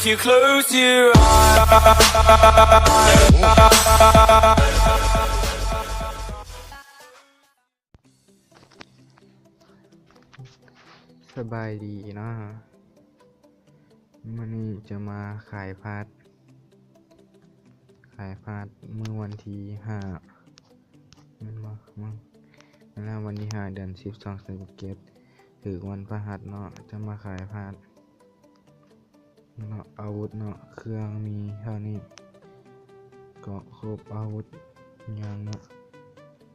You close your eyes. ສະບາຍດີເນາະ ມື້ນີ້ຈະມາຂາຍພາດ ຂາຍພາດມື້ວັນທີຫ້າ ແມ່ນບໍ່? ມື້ ແມ່ນແລ້ວ ວັນທີຫ້າ ເດືອນສິບ ສອງພັນຊາວເຈັດ ຖືກວັນພະຫັດເນາະ ຈະມາຂາຍພາດເນາະ ອາວຸດເນາະ ເຄື່ອງມີເທົ່ານີ້ ເກາະຄົບອາວຸດ ຍັງເນາະ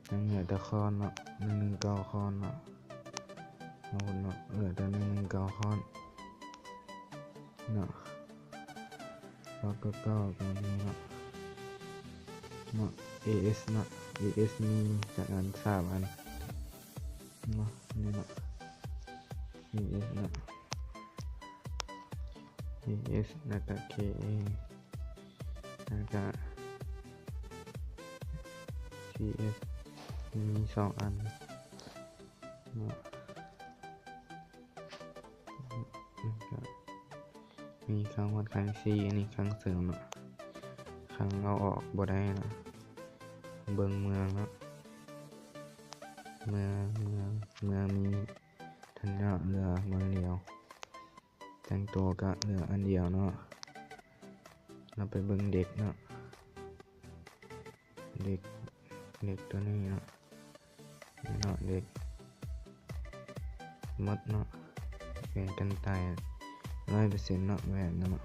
ຍັງເຫຼືອແຕ່ຄ້ອນເນາະ ໜຶ່ງໜຶ່ງເກົ້າຄ້ອນເນາະ ອາວຸດເນາະ ເຫຼືອແຕ່ໜຶ່ງໜຶ່ງເກົ້າຄ້ອນເນາະ ເກົ້າເກົ້າເກົ້າ ກໍມີເນາະ ເນາະ ເອເອສເນາະ ເອເອສ ມີຈັກອັນ? ສາມອັນເນາະ ນີ້ເນາະ ເອເອສເນາະ ເອເອສ ແລ້ວກະ ເຄເອ ແລ້ວກະ ຊີເອສ ມີສອງອັນເນາະ ແລ້ວກະ ມີຄັງວັດຄັງຊີ ອັນນີ້ຄັງເສີມເນາະ ຄັງເອົາອອກບໍ່ໄດ້ເນາະ ເບິ່ງເມືອງເນາະ ເມືອງ ເມືອງ ເມືອງມີທັນຍະເຫຼືອເມືອງດຽວ ແຕ່ງໂຕກະເຫຼືອອັນດຽວເນາະ ເຮົາໄປເບິ່ງເດັກເນາະ ເດັກ ເດັກໂຕນີ້ເນາະ ນີ້ເນາະ ເດັກໝົດເນາະ ແມ່ນກັນຕາຍຮ້ອຍເປີເຊັນເນາະ ແມ່ນເນາະ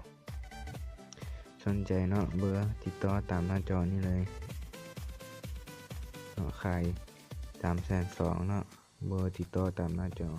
ສົນໃຈເນາະ ເບີຕິດຕໍ່ຕາມໜ້າຈໍນີ້ເລີຍເນາະ ຂາຍສາມແສນສອງເນາະ ເບີຕິດຕໍ່ຕາມໜ້າຈໍ